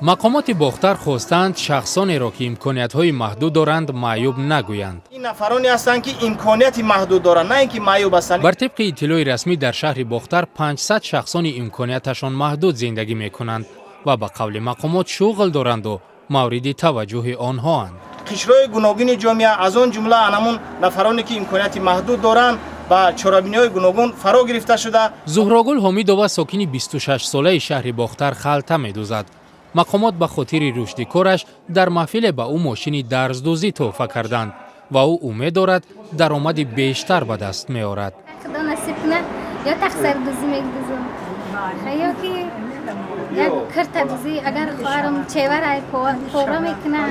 Мақомоти Бохтар хостанд, шахсонеро, ки имкониятҳои маҳдуд доранд, маъюб нагӯянд. Ин нафароне ҳастанд, ки имконияти маҳдуд доранд, на ин ки маъюб ҳастанд. Бар тибқи иттилои расмӣ, дар шаҳри Бохтар 500 шахсони имконияташон маҳдуд зиндагӣ мекунанд ва ба қавли мақомот шуғл доранду мавриди таваҷҷӯҳи онҳоанд. Қишрҳои гуногуни ҷомеа, аз он ҷумла анамун нафароне, ки имконияти маҳдуд доранд, ба чорабиниҳои гуногун фаро гирифта шуда. Зуҳрогул Ҳомидова, сокини 26-солаи шаҳри Бохтар, халта медӯзад. Мақомот ба хотири рушди кораш дар маҳфиле ба ӯ мошини дарздӯзӣ тӯҳфа карданд ва ӯ умед дорад, даромади бештар ба даст меорад. Худо насиб кунад, ё тахсардӯзӣ мегдӯзам, ё ки як киртадӯзӣ, агар хоҳарам чеварай пора мекунад.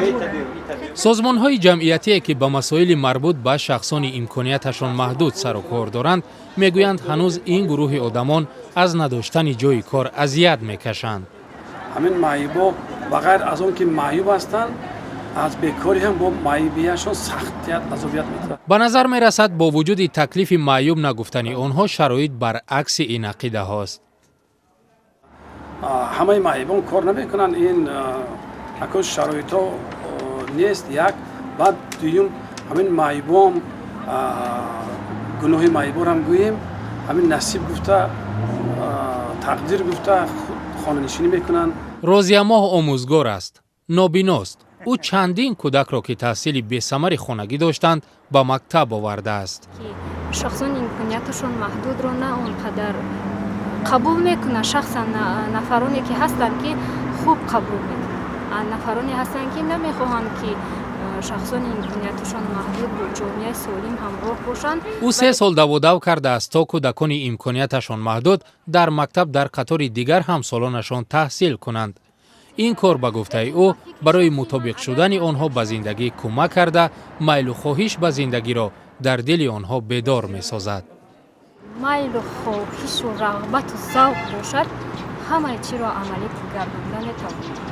Созмонҳои ҷамъиятие, ки ба масоили марбут ба шахсони имконияташон маҳдуд сару кор доранд, мегӯянд, ҳанӯз ин гурӯҳи одамон аз надоштани ҷойи кор азият мекашанд. Ҳамин маъюбо, ба ғайр аз он ки маъюб ҳастанд, аз бекорӣ ҳам бо маъюбияшон сахтият, азобият метавад. Ба назар мерасад, бо вуҷуди таклифи маъюб нагуфтани онҳо, шароит баръакси ин ақидаҳост. Ҳамаи маъюбон кор намекунанд. Ин акун шароитҳо нест, як. Баъд дуюм, ҳамин маъюбон, гуноҳи маъюбонам гӯем, ҳамин насиб гуфта, тақдир гуфта, хонанишинӣ мекунанд. Розиямоҳ омӯзгор аст, нобиност. Ӯ чандин кӯдакро, ки таҳсили бесамари хонагӣ доштанд, ба мактаб овардааст. Ки шахсони имконияташон маҳдудро на он қадар қабул мекунанд. Шахсан нафароне ки ҳастанд, ки хуб қабул мекунанд, нафароне ҳастанд, ки намехоҳанд, ки шахсони имконияташон маҳдуд бо ҷомеаи солим ҳамроҳ бошанд. Ӯ 3 сол даводав кардааст, то кӯдакони имконияташон маҳдуд дар мактаб дар қатори дигар ҳамсолонашон таҳсил кунанд. Ин кор, ба гуфтаи ӯ, барои мутобиқ шудани онҳо ба зиндагӣ кӯмак карда, майлу хоҳиш ба зиндагиро дар дили онҳо бедор месозад. Майлу хоҳишу рағбату завқ бошад, ҳамаи чиро амалӣ гардонда метавонад.